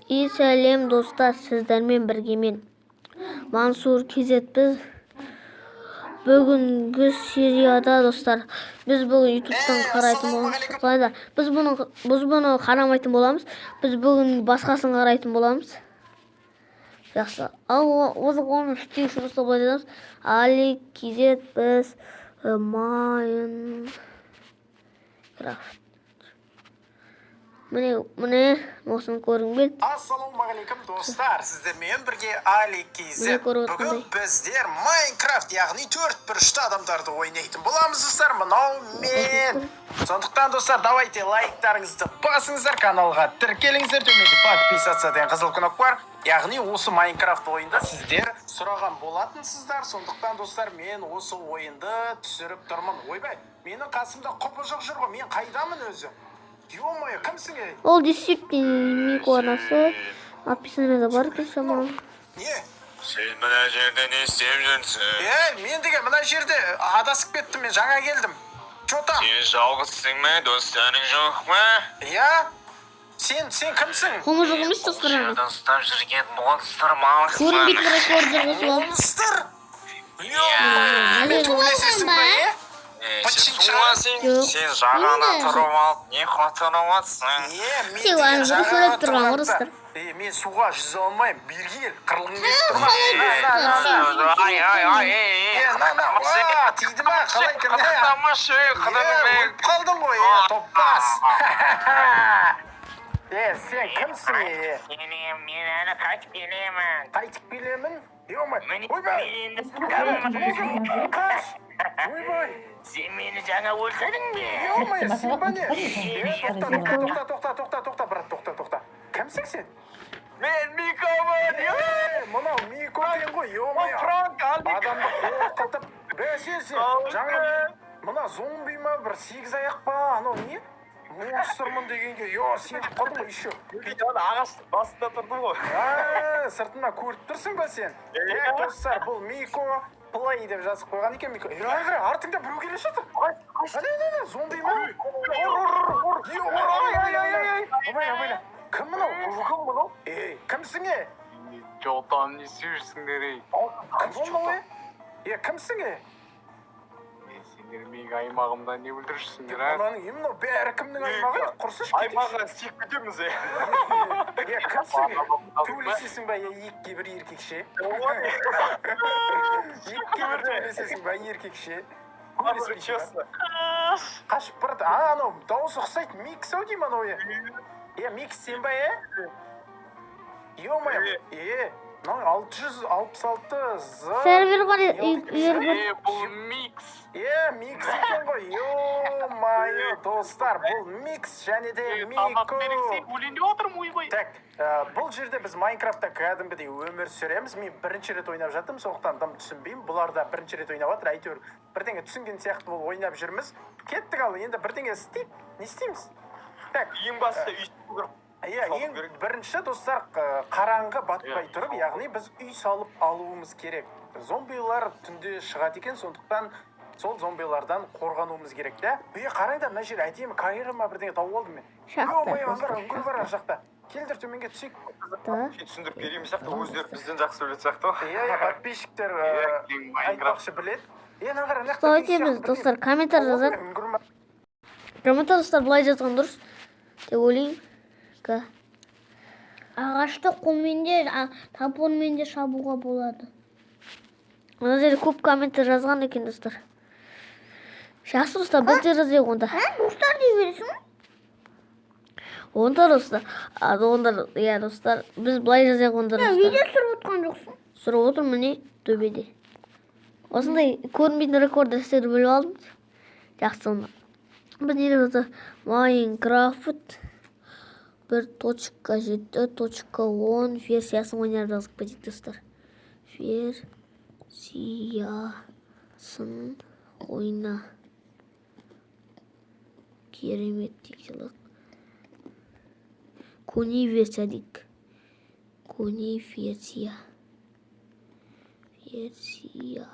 И сәлем, достар! Сіздермен бірге мен, Мансур KZ. Біз бүгінгі серияда, достар, біз бүгін Ютубтан қарайтын боламыз. Қалай да біз бұны қарамайтын боламыз, біз бүгін басқасын қарайтын боламыз. Жақсы, ал осы оны істеу үшін, достар, былай жазамыз: Али KZ. Біз Майнкрафт, міне, міне, осыны көргім келді. Ассалаумағалейкум, достар! Сіздермен бірге Али KZ. Міне, көріп Бүгін отырғандай. біздер Майнкрафт, яғни төрт бұрышты адамдарды ойнайтын боламыз, достар. Мынау мен. Сондықтан, достар, давайте лайктарыңызды басыңыздар, каналға тіркеліңіздер. Төменде «Подписаться» деген қызыл кнопка бар. Яғни осы Майнкрафт ойында сіздер сұраған болатынсыздар. Сондықтан, достар, мен осы ойынды түсіріп тұрмын. Ойбай, менің қасымда құбыжық жүр ғой. Мен қайдамын өзі? Ё-моё, кімсің, ей? Ол действительно Мико арнасы, описаниеда бар екен шамалы. Не? Сен мына жерде не істеп жүрсің? Ей, мен деген мына жерде адасып кеттім, мен жаңа келдім. Че там? Сен жалғызсың ба, достарың жоқ па? Иә? Сен кімсің? Құбыжық емес, достар, ана. Жерден ұстап жүрген монстр малықсың. Көрінбейтін рекордер қосып алып. Монстр? Иә. Мына жерде Төбелесесің ба, е? Е, Бытшың сен суасың, Жоқ. сен жағана Енді. тұрып алып, не қатырып жатсың? Е, мен Сен деген ана жағаға сөйлеп тұрған тұрғанда- орыстар. Е, мен суға жүзе алмаймын. Бері кел, қырылғың келіп тұр ма? На, на, на, на. Ай, ай, ай, ей, Е, на, на, уа, тиді ма? Қалай екен, е? Қытықтамашы, Е, қыдырбек. өліп қалдың ғой, е, топас. Е, сен кімсің, е? Келем, мен әлі қайтып келемін. Қайтып келемін? Ё-моё, Міне, ойбай. мен енді Қаш! Ойбай! Сен мені жаңа өлтірдің бе? Ё-моё, сен ба не? Е, тоқта, тоқта, тоқта, тоқта, тоқта, тоқта, брат, тоқта, тоқта. Кімсің сен? Мен Микомын. Е, мынау Мико екен ғой, ё-моё. Адамды қорқытып, бәсе сен. Жаңа мен мына зомби ма, бір сегіз аяқ па, анау не? Монстрмын дегенге, ё, сеніп қалдым ғой еще. Ағаш басында тұрдым ғой. А, сыртынан көріп тұрсың ба сен? Е, достар, бұл Мико Плей деп жазып қойған екен Мико. Е, ары қарай, артыңда біреу келе жатыр. Әне, әне, әне, зомби ма? Ұр, ұр, ұр, ұр. Е, ұр, ай, ай, ай, ай, ай. Абайла, абайла. Кім мынау? Кім мынау? Ей, кімсің, е? Жотан, не істеп жүрсіңдер, ей? Кім мынау, е? Е, кімсің, е? Е, сендер менің аймағымда не бүлдіріп жүрсіңдер, а? Мынаның не мынау, бәрі кімнің аймағы? Е, құрсыншы, кетейікші. Аймағына сиіп кетеміз, е. Е, кімсің, е? Төбелесесің ба, е, екіге бір еркекше? Екіге бір төбелесесің ба, еркекше? Төбелеспейсің ба? Честно. Қашып барады. А, анау дауысы ұқсайды, Микс ау деймін анау, е. Е, Микс, сен ба, е? Ё-моё, е, мынау 666 з. Сервер ғой, егер бір Е, бұл Микс. Е, Микс екен ғой, ё-моё, достар, бұл Микс және де Тамақ Мико. берексей, өлейін деп отырмын, ойбай. Так, бұл жерде біз Майнкрафтта кәдімгідей өмір сүреміз. Мен бірінші рет ойнап жатырмын, сондықтан дым түсінбеймін. Бұлар да бірінші рет ойнап жатыр, әйтеуір бірдеңе түсінген сияқты болып ойнап жүрміз. Кеттік, ал енді бірдеңе істейік. Не істейміз? Так, Ең бастысы үй керек. иә, салу ең керек. бірінші, достар, қараңғы батпай Иә, тұрып, салу. яғни біз үй салып алуымыз керек. Зомбилар түнде шығады екен, сондықтан сол зомбилардан қорғануымыз керек та. Е, қараңдар, мына жер әдемі, карьера ма, бірдеңе тауып алдым мен. Шахта, Ё-моё, аңғар, достар, үңгір бар ар жақта. Келдер, төменге түсейік. Да. Түсіндіріп берейін сияқты, өздері бізден жақсы білетін сияқты ғой. Иә, подписчиктер Иә, кең Майнкрафт. айтпақшы, біледі. Е, мына қара, мына жақта Солай үй етеміз, сияқты достар, бірдеңе. комментарий жазады. Үңгір ма? Комментарий, достар, былай жазған дұрыс деп ойлаймын. Ка. Ағашты қолмен де, топормен де шабуға болады. Мына жерде көп комментарий жазған екен, достар. Жақсы, достар, біз де жазайық онда. Ә, достар дей бересің ғой. Онда, достар, а, онда, иә, достар, біз былай жазайық онда, Ә, достар. Видео түсіріп отқан жоқсың. Түсіріп отырмын, міне, төбеде. Осындай көрінбейтін рекорд істеуді біліп алдым. Жақсы, онда. Біз не деп жаздық? Майнкрафт 1.7.10 версиясын ойнап жазып кетейік, достар. Версиясын ойна. Керемет дейік. Көне версия дейік. Көне версия. Версия.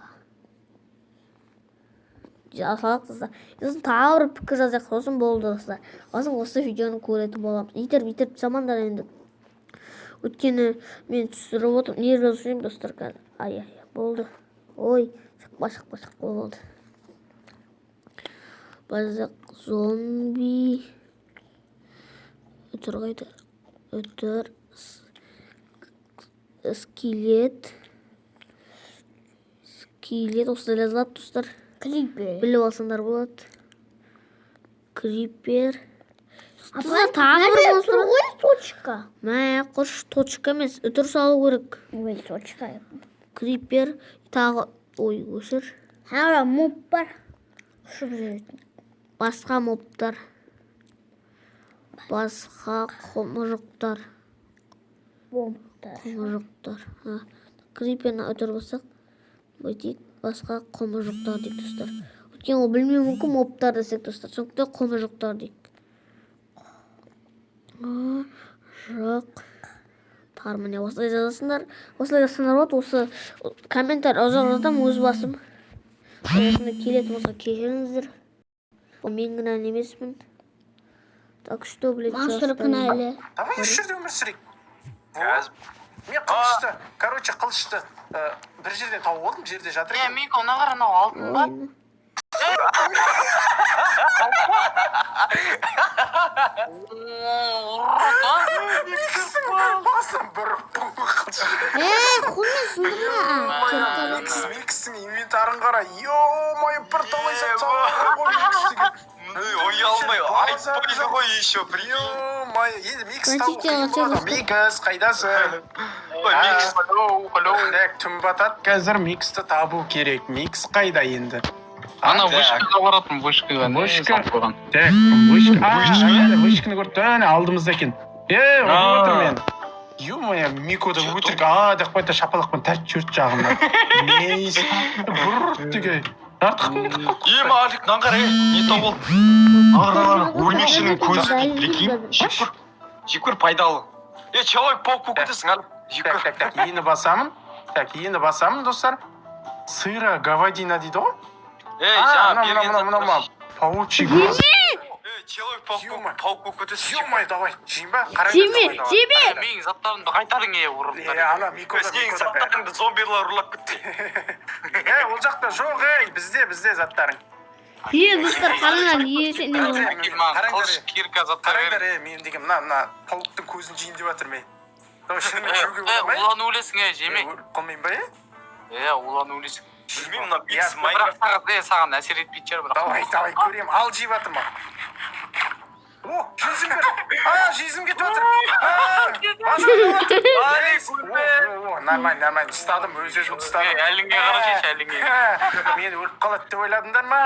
Жазалық, достар. Сосын тағы бір пікір жазайық, сосын болды, достар. Сосын осы видеоны көретін боламыз. Итеріп, итеріп тастамаңдар енді. Өйткені мен түсіріп отырмын, не жазып жүрмін, достар, қазір. Ай, ай, болды. Ой, шықпа, шықпа, шықпа, болды. Базақ зомби. Үтір қайда? Үтір. Скелет. Скелет осылай жазылады, достар. Крипер. Біліп алсаңдар болады. Крипер. Достар, тағы бір монстр. Тұр ғой точка. Мә, құрыш, точка емес, үтір салу керек. Ой, точка. Крипер тағы, ой, өшір. Ана моб бар. Ұшып жүретін. Басқа мобтар. Басқа құмыржықтар. Бомбтар. Құмыржықтар. Ha. Криперні үтір бассақ, бүйтейік, басқа құмыржықтар дейік, достар. Өйткені ол білмеуі мүмкін мобтар десек, достар. Сондықтан құмыржықтар дейік. А, жоқ. Тар, міне, осылай жазасыңдар. Осылай жазсаңдар болады. Осы комментарий ұзақ жаздым өз басым. Осында келетін болса, кешіріңіздер. Ол мен кінәлі емеспін. Так что, блядь, Монстр жастар. кінәлі. Давай осы жерде өмір сүрейік. Қазір. Мен қылышты, короче, қылышты бір жерден тауып алдым, жерде жатыр Е, екен. Мико, мына қара, мынау алтын ба? Ой. Ұры, Басым бір қылыш. Ей, қолмен сындырма. Кирка бар. Микс, Микстің инвентарын қара. Ё-моё, бір талай зат салған ғой Микс деген. Ой, алмай, айтпайды ғой еще, прикинь. Ё-моё, енді Микс табу Простите, қиын болады. достар. Микс, қайдасың? Ой, Микс. Алло, алло. Так, түн батады қазір, Миксті табу керек. Микс қайда енді? Ана Так. вышкаға баратын, вышкаға не Вышка. салып қойған. Так, вышка. А, Вышка? әне, вышканы көріп тұр, әне алдымызда екен. Е, ұрып отыр А. мен. Ё-моё, Микода өтірік а деп қойды, шапалақпен тәрт жіберді жағымнан. Мейс, бұрт деген. Артық кетіп қалды. Е, Алик, мынаны қара, е, не тауып алдым? Ана қара, ана, өрмекшінің көзі дейді, прикинь. Жеп көр, жеп көр, пайдалы. Е, человек паук болып кетесің, Алик. Жеп Так, көр. так, так, ені басамын. Так, ені басамын, достар. Сыра говядина дейді ғой. Ей, А, жаңа мынау, берген мынау, мынау, мынау. заттар. Паучий глаз. Ей, человек паук Ё-моё. паук болып кетесің. жеп көр. Ё-моё, давай, жейін ба? Қараңдар, Жеме, давай, давай. жеме. Менің заттарымды қайтарың, е, Е, ұры. ана Микода, Сенің Микода бәрі. заттарыңды зомбилар ұрлап кетті. Е, ол жақта жоқ, ей, бізде, бізде заттарың. Е, достар, қараңдар, не сен не болды? Әкел маған Қараңдар, қылыш, е. кирка заттар Қараңдар, бер. е, мен деген мына мына пауктың көзін жейін деп жатырмын, е. Давай, шынымен Е, жеуге е, бола ма? уланып өлесің, е, Е, жеме. өліп қалмайын ба, е? Е, уланып өлесің. Білмеймін, мына Микс Иә, Бірақ Майнкрафт. саған, е, саған әсер етпейтін шығар бірақ. Давай, давай, көрем. Ал, жеп жатырмын. О, жүзім бер. А, жүзім кетіп жатыр. А, басым кетіп жатыр. Алик, О, о, о, нормально, нормально. Ұстадым, өз өзімді ұстадым. Е, әліңге қарашы, әліңге. Мені өліп қалады деп ойладыңдар ма?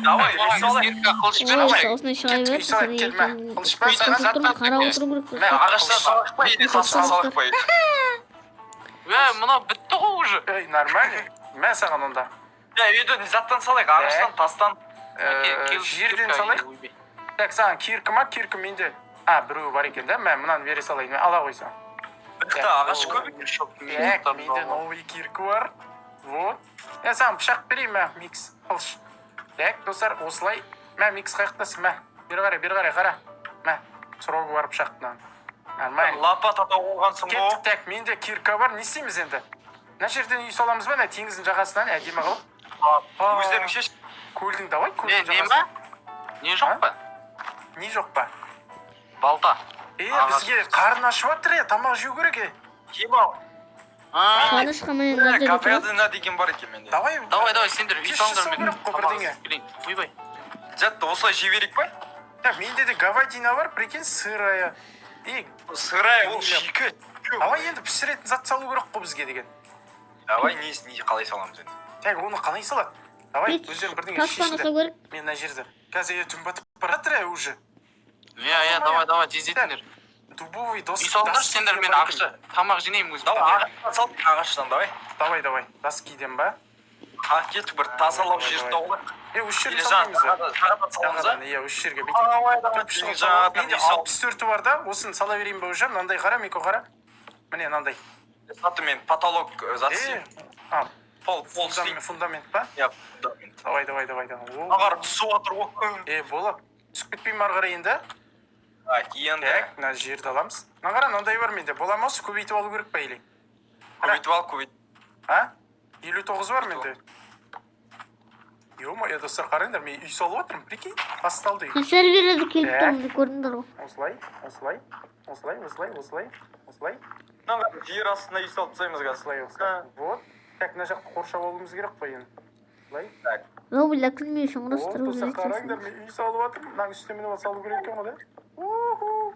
Давай, Маған салайық. кирка, қылыш бер, Ой, ай. осындай шыға Кеттік, берді. үй салайық, кел, мә. Қылыш па, саған зат Тұрмын, қарап отыру керек. Мә, Достар. Ағаштан салайық па, или тастан салайық па? Е, мынау бітті ғой уже. Ей, нормально. Мә саған онда. Е, үйден заттан салайық, ағаштан, тастан. Жерден салайық. Так, саған кирка ма? Кирка менде. А, біреуі бар екен да? Мә, мынаны бере салайын. Мә, ала қойсаң. Біқты ағаш көп екен. Так, менде новый кирка бар. Вот. Е, саған пышақ берейін, мә, Микс, қылыш. Так, достар, осылай. Мә, Микс, қаяқтасың, мә. Бері қарай, бері қарай, қара. Мә, срогы бар пышақтың. Нормально. Лопата тауып алғансың ғой. Кеттік, так, менде кирка бар. Не істейміз енді? Мына жерден үй саламыз ба, мына теңіздің жағасынан әдемі қылып? Өздерің шеш. Көлдің, давай, Не, көлдің не ма? жағасынан. Не жоқ па? Не жоқ па? Балта. Е, Ағаш. бізге қарын ашып жатыр, е, тамақ жеу керек, е. Киім ал. Қуанышқа, міне, мына жерде тұрады. Говядина деген бар екен менде. Давай. Давай, давай, сендер үй Кеш салыңдар, жасау мен керек қой тамақ бірдеңе. іздеп келейін. Ойбай. Затты осылай жей берейік па? Так, менде де говядина бар, прикинь, сырая. И, Сырая, ол шикі. давай енді пісіретін зат салу керек қой бізге деген. Давай, не, не қалай саламыз енді? Так, оны қалай салады? Давай, өздерің бірдеңе Тастан шешіңдер. жасау керек. Мен мына жерде. Қазір, е, түн батып бара жатыр, е, уже. Иә, иә, давай, давай, тездетіңдер. Дубовый Үй салыңдаршы доски сендер, деген мен бар екен. ақша тамақ жинаймын өзім. Давай, ағаштан сал, ағаштан, давай. Давай, давай, доскиден ба? А, кеттік, бір тазалау Давай, жерді давай. тауып алайық. Е, осы жерге Или салмаймыз ба? жағадан саламыз, а? Жағадан, иә, осы жерге бүйтіп. Давай, давай, Төрт пышақ жағадан менде үй сал. 64-і бар да, осыны сала берейін ба уже? Мынандай қара, Мико, қара. Міне, мынандай. Заты мен потолок зат Е, істеймін. а, Пол, пол істеймін. фундамент, фундамент па? Иә, фундамент. Давай, давай, давай, давай. О. Ағар түсіп жатыр ғой. Е, болады. Түсіп кетпей ме ары қарай енді? Так, енді. Так, мына жерді аламыз. Мына қара, мынандай бар менде. Бола ма осы, көбейтіп алу керек па или? Көбейтіп ал, көбейт. А? 59 бар менде. Ё-моё, достар, қараңдар, мен үй салып жатырмын, прикинь, басталды үй. Серверде келіп Так. тұрмын, көрдіңдер ғой. Осылай, осылай, осылай, осылай, осылай, осылай, Мына жер астына үй салып тастаймыз қазір. осылай, осылай. Вот. Так, мына жақты қоршап алуымыз керек қой енді. Осылай. Так. Зомбилар күлмей үшін Вот, құрастырып достар, қараңдар, жүресің. мен үй салып жатырмын. Мынаның үстіне мініп алып салу керек екен ғой, да? Уху.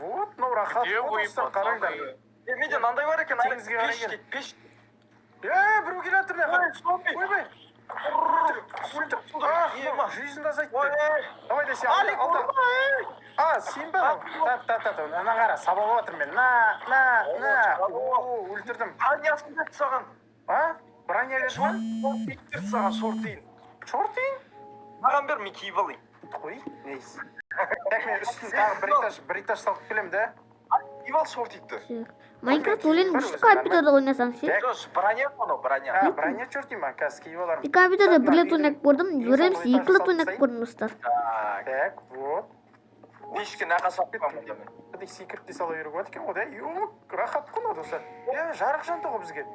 Вот, мынау рахат Где қой, вы, достар, қараңдар. пацаны? Е, менде мынандай бар екен, Алик, Теңізге қарай пеш кел. дейді, пеш. Е, біреу келе жатыр мына Ой, жаққа. зомби. Ойбай. Өлтір, өлтір. А, Ема. жүзін азайтты. Ой, ей. Давай да сен Алик, алда, алда. ұрма, ей. А, сен ба? Та, та, та, та. Ана қара, сабалап жатырмын мен. На, на, на. О, өлтірдім. Бронясын берді саған. А? Броня берді ма? Берді саған, шортиын. Шортиын? Маған бер, мен киіп алайын. Қой, нейс. Так, мен үстін тағы бір этаж, бір этаж салып келемін да. Киіп ал шортиді. Майнкрафт өлең күшті компьютерде ойнасаң ше. Так. Жоқ, броня анау, броня. А, броня черти ма? Қазір киіп алармын. Мен компьютерде Так, бір мына рет ойнап үйдің көрдім, ең бір соңғы емес, этажын екі рет салып ойнап тастайын. көрдім, достар. Так, Так, вот. пешке нақа салып қоямын онда мен. Қыдық секіріп те сала беруге болады екен ғой, да? Ё, рахат қой мынау, достар. Е, жарық жанды ғой бізге.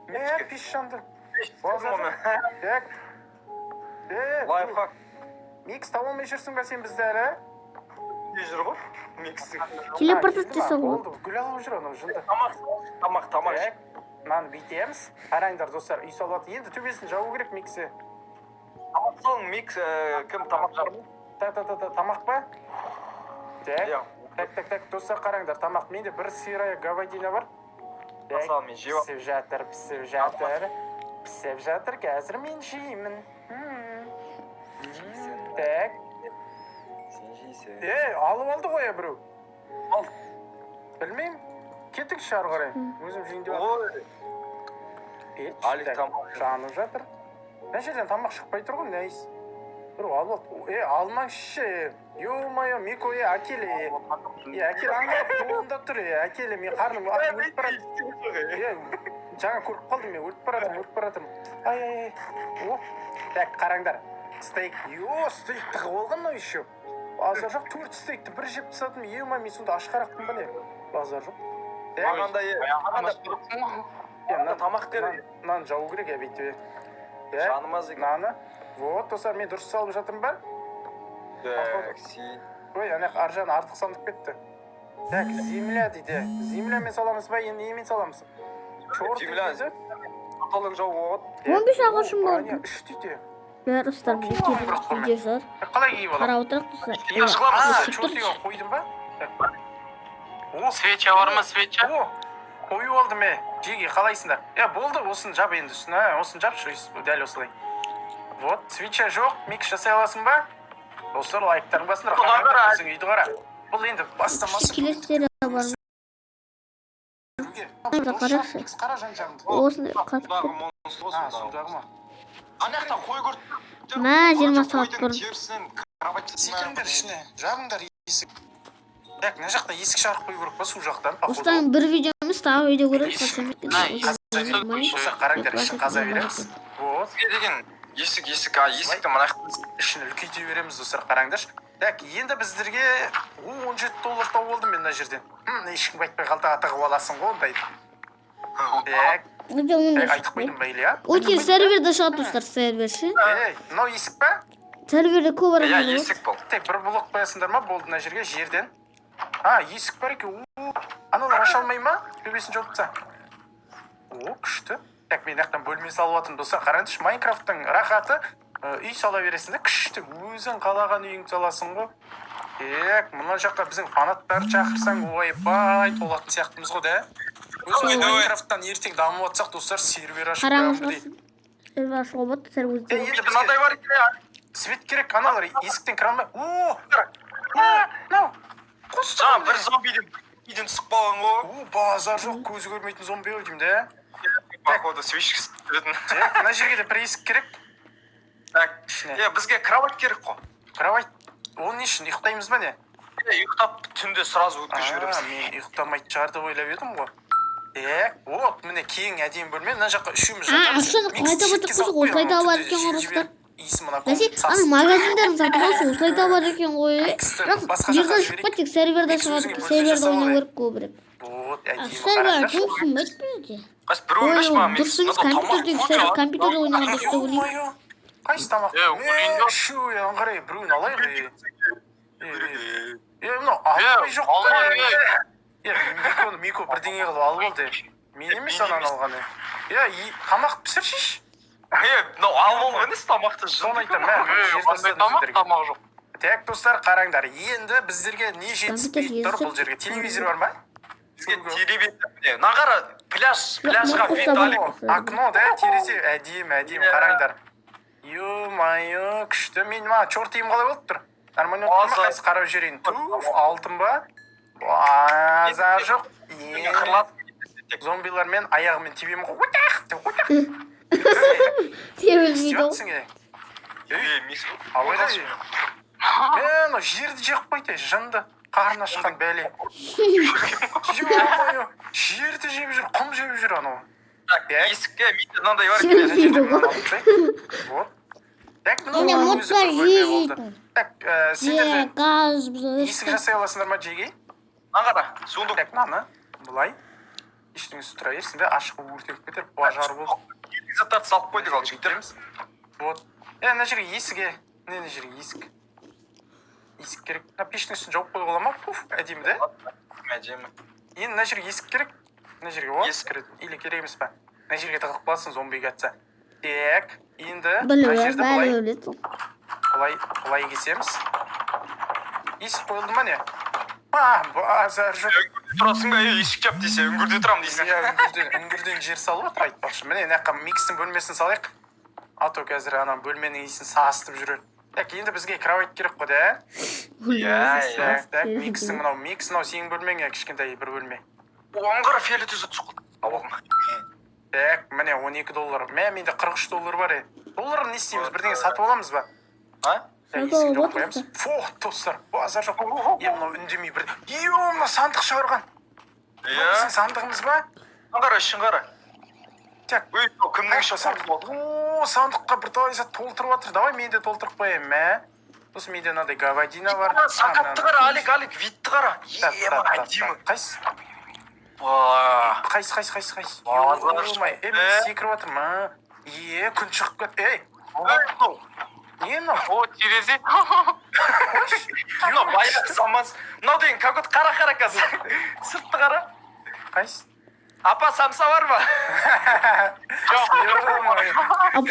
Мә, пеш жанды. Пеш істедім оны. Так. Е, Лайфхак. Микс таба алмай жүрсің ба сен бізді әлі? Не жүр ғой? Миксің. Телепортация А, келді ма? жасауға болады. Болды, гүл алып жүр анау жынды. Тамақ, тамақ, тамақ. Так, мынаны бүйтеміз. Қараңдар, достар, үй салып жатыр. Енді төбесін жабу керек миксі. Тамақ салың, микс, кім тамақ жар? Та, та, та, та, тамақ па? Так, Иә. так, так, так, достар, қараңдар, тамақ. Менде бір сырая говядина бар. Так, Мысалы, мен жеп пісіп жатыр, пісіп жатыр. Пісіп жатыр, қазір мен жеймін. М. Так, Сен жейсің. е, алып алды ғой, е, біреу. Ал. Білмеймін. Кетіңізші ары қарай. Өзім жейін деп жатырмын. Ой, Пеш, Алик так, тамақ. жанып жатыр. Мына жерден тамақ шықпай тұр ғой, нәйіс. Біреу алып алды. Е, алмаңызшы. Ё-моё, Мико, е, әкел, е. Е, әкел, ана қолында тұр, е, әкел, мен қарным өліп барады. Е, жаңа көріп қалдым мен, өліп баратырмын, өліп баратырмын. Ай, ай, ай. О, так, қараңдар. Стейк, ё, стейк тығып алған мынау еще. Базар жоқ, төрт стейкті бір жеп тастадым. Ё-моё, мен сонда ашқарақпын ба не? Базар жоқ. Так, Маған да, е, маған да е, мына тамақ керек. Мынаны жабу керек, е, бүйтіп. Так, Жаным аз екен. мынаны. Вот, достар, мен дұрыс салып жатырмын ба? Так, сен. Ой, ана ар жағын артық салынып кетті. Так, земля дейді. Землямен саламыз ба, енді немен саламыз? Чёрт Земля. дейді. Потолок жабуға болады. 15 ағашым О, бар. броня үш дейді. Бәрі достар, бізге видео шығар. Қалай киіп аламын? Қарап отырайық, достар. Киіп шығамыз. А, Сөйтіп чёрт тұршы. қойдым ба? Так. О, Свеча бар ма, свеча? О, қойып алдым, е. Жеге, қалайсыңдар? Е, болды, осыны жап енді үстіне, осыны жапшы, дәл осылай. Вот, свеча жоқ, микс жасай аласың ба? Достар, лайктарын басыңдар, қараңдар, біздің үйді қара. Бұл енді бастамасы. Келесі серия бар. Жүруге. Қарашы. Микс қара жан жағыңды. Осындай қатып Судағы кетті. монстр А, судағы. судағы ма? Ана жақта қой көрдім. Мә, 20 сағат Қойдың бұрын. терісінен кровать Секіріңдер ішіне, жабыңдар есік. Так, мына жақта есік шығарып қою керек па су жақтан, походу. Осыдан бір видео емес, тағы видео көреміз. Достар, қараңдар, ішін қаза береміз. Вот. Бізге деген есік, есік, а есікті мына жақтан Ішін үлкейте береміз, достар, қараңдаршы. Так, енді біздерге о, 17 доллар тауып алдым мен мына жерден. Ешкімге айтпай қалтаға тығып аласың ғой ондайды. Так, Видео мұндай так, айтып қойдым ба или, а? Өте серверде шығады, достар, сервер ше. Ей, мынау есік па? Серверде көп Иә, адамдар болады. есік бұл. Так, бір блок қоясыңдар ма? Болды мына жерге, жерден. А, есік бар екен. О, аналар аша алмай ма? Төбесін жауып таста. О, күшті. Так, мен мына жақтан бөлме салып жатырмын, достар. Қараңдаршы, Майнкрафттың рахаты, үй сала бересің да, күшті. Өзің қалаған үйіңді саласың ғой. Так, мына жаққа біздің фанаттарды шақырсаң, ойбай, толатын сияқтымыз ғой, да? Өзіміз Давай, давай. Майнкрафттан ертең дамып жатсақ, достар, сервер ашып Қараңыз, кәдімгідей. сервер ашуға болады, сервер Е, өздері. енді Мынандай бізге бар екен. свет керек, аналар есіктен кіре алмай. О, о, мынау қосты. Жаңа бір зомбиден үйден түсіп қалған ғой. О, базар жоқ, көзі көрмейтін зомби ау деймін да. Походу, свечка істетін. Так, мына жерге де бір есік керек. Так, Ішіне. е, бізге кровать керек қой. Кровать. Оның не үшін ұйықтаймыз ба не? Е, ұйықтап түнде сразу өткізіп А, жібереміз. мен ұйықтамайтын шығар деп ойлап едім ғой. Так, вот, міне кең әдемі бөлме. Мына жаққа үшеуміз А, жатамыз. ақшаны Микс қалай табады шетке салып қойсақ, осылай қоямын, табады түнде екен ғой, жел жіберіп. достар. Иісі мына Бәсе, комната ана магазиндерін сатып алшы, осылай да бар екен ғой. Иксті Бірақ басқа жерде жаққа шықпайды, тек серверде Икс шығады. өзіңе бөлме Серверде жасап ойнау алайық. керек көбірек. Вот, әдемі, Сервер қараңдаршы. жұмыс істемейді бізде. Қайсы біреуін Ой, берші ол маған. дұрыс емес, компьютердегі компьютерде ойнаған дұрыс деп ойлаймын. Ё-моё, қайсы тамақ? Е, ойын Е, жоқ. шу, е, аңғарай, біреуін алайық, е. Е, е, е, мынау алмай жоқ алма, та. е. Е, Миконы, Мико бірдеңе қылып алып алды. Е. Мен емес ананы алған. Е, Е, тамақ пісірші. Е, мынау алма емес, тамақты. Соны айтамын, мә, Е, жер қандай тастадым тамақ, сендерге. тамақ жоқ. Так, достар, қараңдар. Енді біздерге не жетіспей Компьютер тұр бұл жерге? Телевизор бар ма? Бізге телевизор. Міне, мына қара, пляж, пляжға Жоқ, вид, мына Алик. қосса Окно, да, терезе. Әдемі, әдемі, қараңдар. Ё-моё, күшті. Мен мына черт үйім қалай болып тұр? Нормально болып тұр ма? Аза. Қайсы, қарап жіберейін. Туф, алтын ба? Базар жоқ. Е, Қырласып. зомбилармен аяғымен тебемін ғой. Отақ деп, отақ. Тебілмейді Істеп ғой. жатсың, е. Е, мис. Абайда. Е, мынау жерді жеп қойды, жынды. Қарны ашқан бәле. Ё-моё, жерді жеп жүр, құм жеп жүр анау. Так, есікке менде мынандай бар. Тебілмейді ғой. Вот. Так, мынау Енді өзі модтар бір бөлме жиі болды. жейтін. Так, сендер Е, де газ біз есік жасай аласыңдар ма, жеге? Мына қара, сундук. Так, мынаны былай ештеңесі тұра берсін де, ашық өртеніп кетер, пожар болып. Заттарды салып қойдық ал, жігіттер. Вот. Е, мына жерге есік, е. Міне, мына жерге есік. Есік керек. Мына пештің үстін жауып қоюға бола ма? Пуф, әдемі де. Әдемі. Енді мына жерге есік керек. Мына жерге о, Есік. кіреді. Или керек емес па? Мына жерге тығылып қаласың, зомбиге атса. Так, енді мына Біліп, жерді бәрі былай біледі. былай былай кесеміз. Есік қойылды ма, не? А, базар жоқ. Тұрасың ба, е, есік жап десе, үңгірде тұрамын дейсің. Иә, үңгірден жер салып жатыр айтпақшы. Міне, мына жаққа Микстің бөлмесін салайық. А то қазір ана бөлменің иісін сасытып жүрер. Так, енді бізге кровать керек қой, да? Иә, иә. Так, так, Микстің мынау, Микс, мынау сенің бөлмең, иә, кішкентай бір бөлме. Оған қара, фиолет өзі түсіп қалды. Алып алдым. Так, міне 12 доллар. Мә, менде 43 доллар бар, е. Доллар не істейміз? Бірдеңе сатып аламыз ба? А? Так, Сатып есігін алып жауып қоямыз. отырсың. Фу, достар, базар жоқ. Е, мынау үндемей бір. Е, мына сандық шығарған. Мынау Иә. біздің сандығымыз ба? Мына қара, ішін қара. Так, Өй, мынау кімнің іші? сандық. О, сандыққа бірталай зат толтырып жатыр. Давай мен де толтырып қояйын, мә. Сосын менде мынандай гавадина бар. Сақатты қара, Алик, Алик, видті қара. Е, мына әдемі. Қайсы? Ба. Қайсы, қайсы, қайсы, қайсы? Базар Ё-моё, е, мен секіріп жатырмын, а. Е, күн шығып кетті. Ей, Ей, мынау. не мынау? О, терезе. Мынау баяғы заман. Мынау деген как будто қара, қара қазір. Сыртты қара. Қайсы? Апа, самса бар ма? Ё-моё. Апа.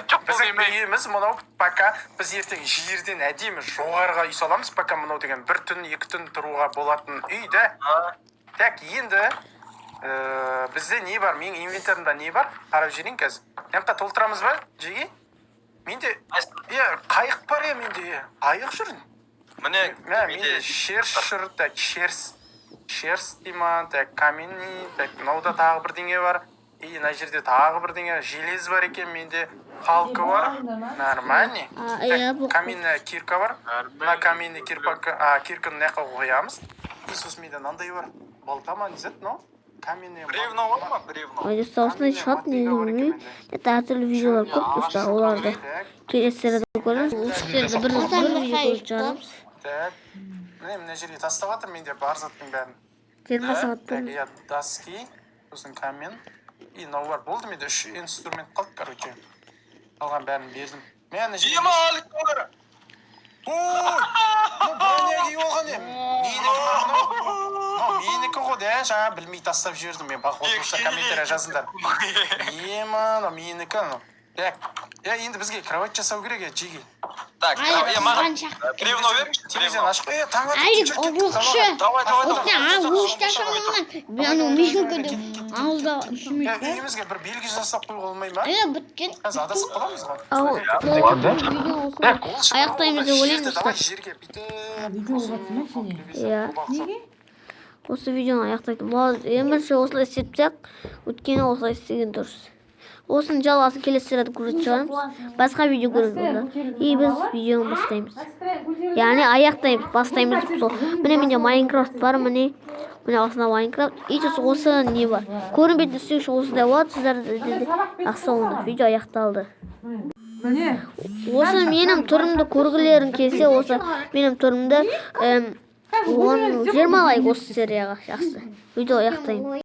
Жоқ, бұл Біздің демей. үйіміз мынау. Пока біз ертең жерден әдемі жоғарыға үй саламыз. Пока мынау деген бір түн, екі түн тұруға болатын үй да. Так, енді бізде не бар? Менің инвентарымда не бар? Қарап жіберейін қазір. Мына жаққа толтырамыз ба, жеге? Менде, иә, қайық бар, иә, менде, иә. Қайық жүр. Міне, Мә, менде шерсть жүр, так, шерсть. Шерсть дей ма, так, каменный, так, мынауда тағы бірдеңе бар. И мына жерде тағы бірдеңе, желез бар екен менде, палка бар. Нормальный. А, Так, иә, бұл каменная кирка бар. Мына каменный кирпа, а, кирканы мына жаққа қоямыз. И сосын менде мынандай бар. Балта ма, не зат мынау? Каменный. Бревно бар ма? Бревно. Ой, достар, осындай шығады, не білмеймін. Это әртүрлі видеолар көп, достар, оларды Так, келесі серияда көреміз. Осы серияда бір видео көріп шығарамыз. так. Міне, мына жерге тастап жатыр менде бар заттың бәрін. 20 Так, сағаттан. иә, доски, сосын камен. И мынау бар. Болды, менде үш инструмент қалды, короче. Қалған бәрін бердім. Мә, ана жерге Ема, Алик, қара. Ой! Мынау броня киіп алған е. Менікі ма мынау? Мынау менікі ғой да, жаңа білмей тастап жібердім мен. Походу, достар, комментария жазыңдар. Ема, мынау менікі анау. Так, е, енді бізге кровать жасау керек, е, жеге. Так, Алик, е, маған қанша? бревно беріңізші. Терезені ашып қой, е, таң атып Алик, жүр, кеттік ұрлықшы. далаға. Давай, давай, давай. А, өшті ашамын. Анау менікі деп ауызда Е, түсірмейді. үйімізге бір белгі жасап қоюға болмай ма? Е, біткен. Қазір адасып қаламыз ғой. Ал, видео осымен аяқтаймыз деп ойлаймын, Жерді давай достар. жерге бүйтіп. Иә. Осы видеоны аяқтайтын боламыз. Ең бірінші осылай істеп тастайық, өйткені осылай істеген дұрыс. Осының жалғасын келесі серияда көретін шығармыз. Басқа видео көреміз онда. И біз видеоны бастаймыз. Яғни аяқтаймыз, бастаймыз деп сол. Міне, менде Майнкрафт бар, міне. Міне, осында Майнкрафт. И сосын осы не бар. Көрінбейтін істеу үшін осындай болады. Сіздер де жақсы, онда видео аяқталды. Міне. Осы менің түрімді көргілерің келсе, осы менің түрімді, 10, 20 лайк осы серияға. Жақсы, видео аяқтаймын.